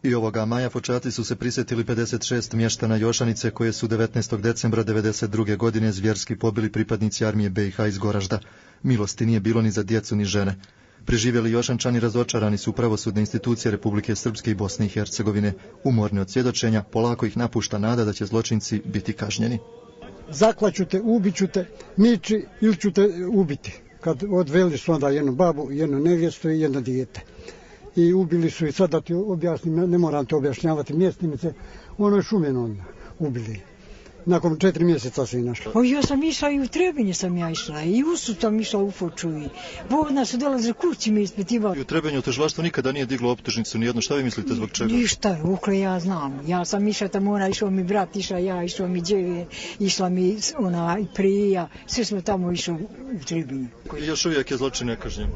I ovoga maja fočaci su se prisjetili 56 mještana Jošanice koje su 19. decembra 1992. godine zvjerski pobili pripadnici armije BiH iz Goražda. Milosti nije bilo ni za djecu ni žene. Preživjeli Jošančani razočarani su pravosudne institucije Republike Srpske i Bosne i Hercegovine. Umorni od svjedočenja, polako ih napušta nada da će zločinci biti kažnjeni. Zaklaću te, ubiću te, niči ili ću te ubiti. Kad odveli su onda jednu babu, jednu nevjestu i jedno dijete. I ubili su i sad da ti objasnim, ne moram te objašnjavati mjestimice, ono je Šumeno onda ubili. Nakon 4 mjeseca se i našla. Pa ja sam išla i u Trebinje sam ja išla, i u Sud sam išla u Foču. Vodna su dolazili kući me ispitivali. I u Trebinju tužilaštvo nikada nije diglo optužnicu nijedno. Šta vi mislite zbog čega? Ništa, ukle ja znam. Ja sam išla tamo, ona išao mi brat, išla ja, išao mi djeve, išla mi ona i prija. Sve smo tamo išli u Trebinju. I još uvijek je zločin nekažnjen.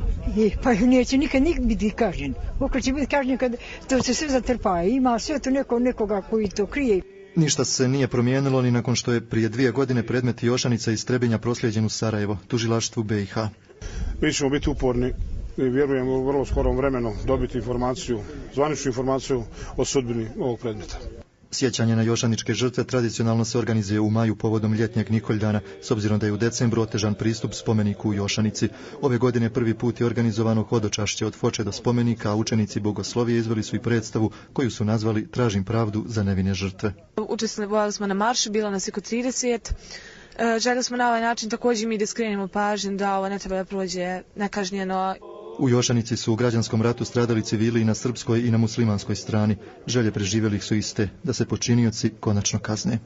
Pa neće nikad biti kažnjen. Ukle će biti kažnjen kad to se sve zatrpa. Ima sve to nekoga koji to krije. Ništa se nije promijenilo ni nakon što je prije 2 godine predmet Jošanica iz Trebinja proslijeđen u Sarajevo, tužilaštvu BiH. Mi ćemo biti uporni i vjerujemo u vrlo skorom vremenu dobiti informaciju, zvaničnu informaciju o sudbini ovog predmeta. Sjećanje na jošaničke žrtve tradicionalno se organizuje u maju povodom ljetnjeg Nikoljana, s obzirom da je u decembru otežan pristup spomeniku u Jošanici. Ove godine prvi put je organizovano hodočašće od Foče do spomenika, a učenici Bogoslovije izveli su i predstavu koju su nazvali Tražim pravdu za nevine žrtve. Učestvovali smo na maršu, bilo nas oko 30. Željeli smo na ovaj način također mi da skrenemo pažnju da ovo ne treba da prođe nekažnjeno. U Jošanici su u građanskom ratu stradali civili i na srpskoj i na muslimanskoj strani. Želje preživjelih su iste, da se počinioci konačno kazne.